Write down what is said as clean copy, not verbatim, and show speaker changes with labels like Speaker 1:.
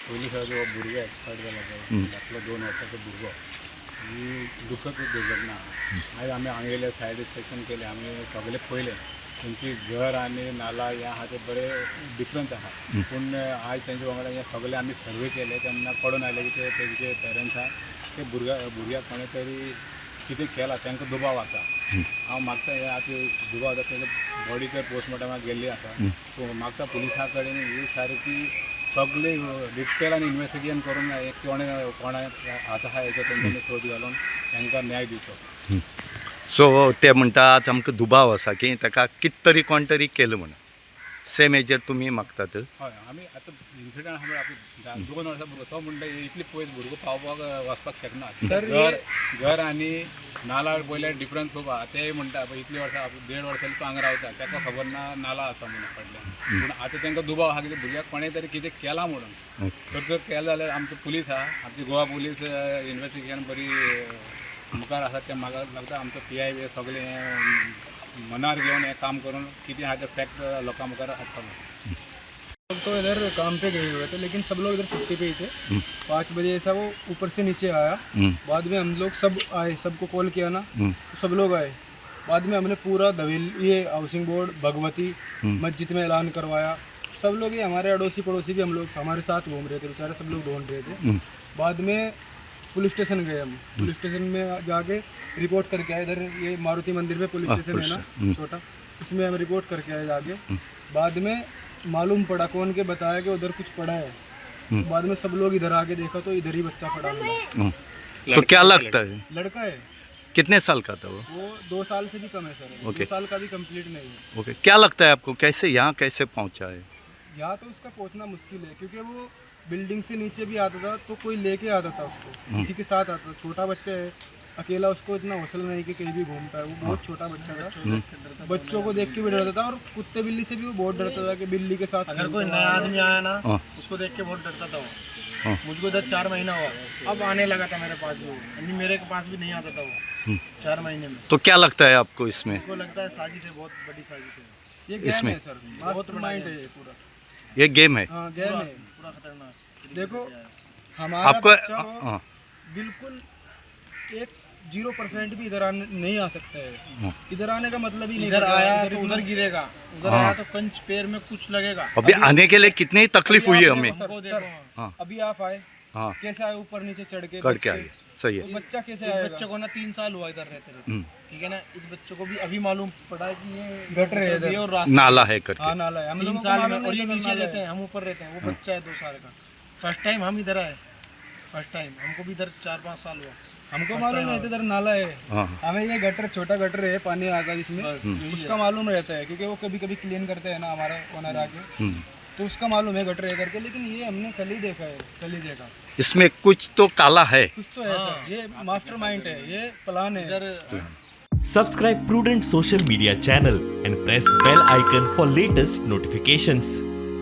Speaker 1: पयलीं सर हो भुरगो एक्सपायर्ड जाला पळय, धाकलो 2 वर्साचो भुरगो. ही दुखद दुर्घटना. आयज आमी हांगा येयले, सायड इन्स्पेक्शन केलें, आमी सगळें पळयलें. तेंची घर आनी नाला हें आहा तें बरें डिफरंस आहा. पूण आयज तेंच्या वांगडा हें सगळें आमी सर्वे केलें तेन्ना कळून आयलें की ते तेंचे पेरंट्सां ते भुरग्याक कोणें तरी कितें केलां, तांकां दुबाव आसा. हांव मागता, हें आतां दुबाव आसा, तेजे बॉडी तर पोस्टमॉर्टमाक गेल्ली आसा. सो मागता पुलिसां कडेन ही सारकी सगळे डिटेलान इन्वेस्टिगेशन करून हे कोणें कोणा हात आहा हेचो तेंच्यांनी सोद घालून तांकां न्याय दिवचो.
Speaker 2: सो ते म्हणटा, आज आमकां दुबाव आसा की ताका कित तरी कोण तरी केलें म्हणून. सेम हेजेर तुमी मागतात?
Speaker 1: हय, आमी आतां इन्सिडंट आहा म्हळ्यार 2 वर्सां भुरगो, तो म्हणटा इतले पयस भुरगो पावपाक वचपाक शकना.
Speaker 3: सर,
Speaker 1: घर घर आनी नाला पयल्यार डिफरन्स खूब आहा. तेय म्हणटा, पळय इतली वर्सां, देड वर्सां तो हांगा रावता, ताका खबर ना नाला आसा म्हणून फाटल्यान. पूण आतां तांकां दुबाव आहा की भुरग्याक कोणें तरी कितें केलां म्हणून. तर जर केलें जाल्यार आमचे पुलीस आहा, आमची गोवा पुलीस इन्वेस्टिगेशन बरी मुखार आसा. तें म्हाका लागता आमचो पीआय बी सगळें हें मनार घेवन हें काम करून कितें आहा तें फॅक्ट लोकां मुखार हाडटलो.
Speaker 3: लोग तो इधर काम पे गए हुए थे, लेकिन सब लोग इधर छुट्टी पे ही थे. 5 बजे ऐसा वो ऊपर से नीचे आया. बाद में हम लोग सब आए, सबको कॉल किया ना, तो सब लोग आए. बाद में हमने पूरा दवेल, ये हाउसिंग बोर्ड, भगवती मस्जिद में ऐलान करवाया. सब लोग, ये हमारे अड़ोसी पड़ोसी भी हम लोग हमारे साथ घूम रहे थे, बेचारे सब लोग ढूंढ रहे थे. बाद में पुलिस स्टेशन गए हम. पुलिस स्टेशन में जाके रिपोर्ट करके आए. इधर ये मारुति मंदिर में पुलिस स्टेशन है ना छोटा, उसमें हम रिपोर्ट करके आए जाके. बाद में मालूम पड़ा, कौन के बताया कि उधर कुछ पड़ा है. तो बाद में सब लोग इधर आके देखा तो इधर ही बच्चा पड़ा मिला.
Speaker 2: तो क्या लगता है?
Speaker 3: लड़का है.
Speaker 2: कितने साल का था वो?
Speaker 3: वो 2 साल से भी कम है सर. 2 साल का भी कंप्लीट नहीं है.
Speaker 2: ओके, क्या लगता है आपको, कैसे यहाँ कैसे पहुँचा है?
Speaker 3: यहाँ तो उसका पहुँचना मुश्किल है, क्योंकि वो बिल्डिंग से नीचे भी आता था तो कोई लेके आता था उसको, किसी के साथ आता था. छोटा बच्चा है, अकेला उसको इतना हौसला नहीं कि कहीं भी घूमता है. वो बहुत छोटा बच्चा था. बच्चों को देख के भी डरता था और कुत्ते बिल्ली से भी वो बहुत डरता था कि बिल्ली के साथ
Speaker 4: अगर कोई नया आदमी आया ना, उसको देख के बहुत डरता था वो. मुझको इधर 4 महीना हुआ, अब आने लगा था मेरे पास भी वो. अभी मेरे के पास भी नहीं आता था वो 4 महीने में.
Speaker 2: तो क्या लगता है आपको इसमें?
Speaker 4: मुझको लगता है साजिश है, बहुत बड़ी साजिश है.
Speaker 3: ये गेम
Speaker 2: इसमें?
Speaker 3: है सर, मास्टर माइंड है ये पूरा.
Speaker 2: ये गेम है?
Speaker 3: हाँ, गेम है.
Speaker 4: पूरा खतरनाक.
Speaker 3: देखो, हमारा
Speaker 2: आपको
Speaker 3: बच्चा वो बिल्कुल 1.0% भी इधर आने नहीं आ सकता है. इधर आने का मतलब ही नहीं
Speaker 4: इधर
Speaker 3: पता.
Speaker 4: आया
Speaker 3: इधर
Speaker 4: तो
Speaker 3: इतना-
Speaker 4: उधर गिरेगा, उधर आया तो कंच पैर में कुछ लगेगा.
Speaker 2: अभी आने के लिए कितनी तकलीफ हुई है हमें.
Speaker 3: सर,
Speaker 4: हमको
Speaker 3: सर,
Speaker 4: देखो.
Speaker 3: अभी आप आए, कैसे आए? ऊपर नीचे चढ़ के
Speaker 2: करके
Speaker 3: बच्चे-
Speaker 2: आइए, सही है.
Speaker 3: तो बच्चा कैसे
Speaker 4: इस
Speaker 3: आएगा?
Speaker 4: बच्चे को ना 3 साल हुआ इधर रहते रहते, ठीक है ना? इस बच्चे को भी अभी मालूम पड़ा कि ये
Speaker 3: गटर है इधर।
Speaker 4: ये और रास्ता
Speaker 2: नाला है करके.
Speaker 3: हाँ, नाला है. हम
Speaker 4: तीन
Speaker 3: लोगों को
Speaker 4: साल में
Speaker 3: मालूम
Speaker 4: और
Speaker 3: नहीं
Speaker 4: ये
Speaker 3: था
Speaker 4: नीचे
Speaker 3: नाला
Speaker 4: रहते
Speaker 3: है.
Speaker 4: हैं, हम ऊपर रहते हैं. वो बच्चा है 2 साल का. फर्स्ट टाइम हम इधर आए, फर्स्ट टाइम. हमको भी इधर 4-5 साल हुआ.
Speaker 3: हमको मालूम नहीं था इधर नाला है. हमें ये गटर, छोटा गटर है, पानी आता जिसमें, उसका मालूम रहता है, क्योंकि वो कभी कभी क्लीन करते हैं ना हमारा ओनर आके, तो उसका मालूम है गटर है करके. लेकिन ये हमने कल ही देखा है, कल ही देखा.
Speaker 2: इसमें कुछ तो काला है.
Speaker 3: कुछ तो है सर. ये मास्टर माइंड है, ये plan Hai.
Speaker 5: Subscribe Prudent Social Media channel and press bell icon for latest notifications.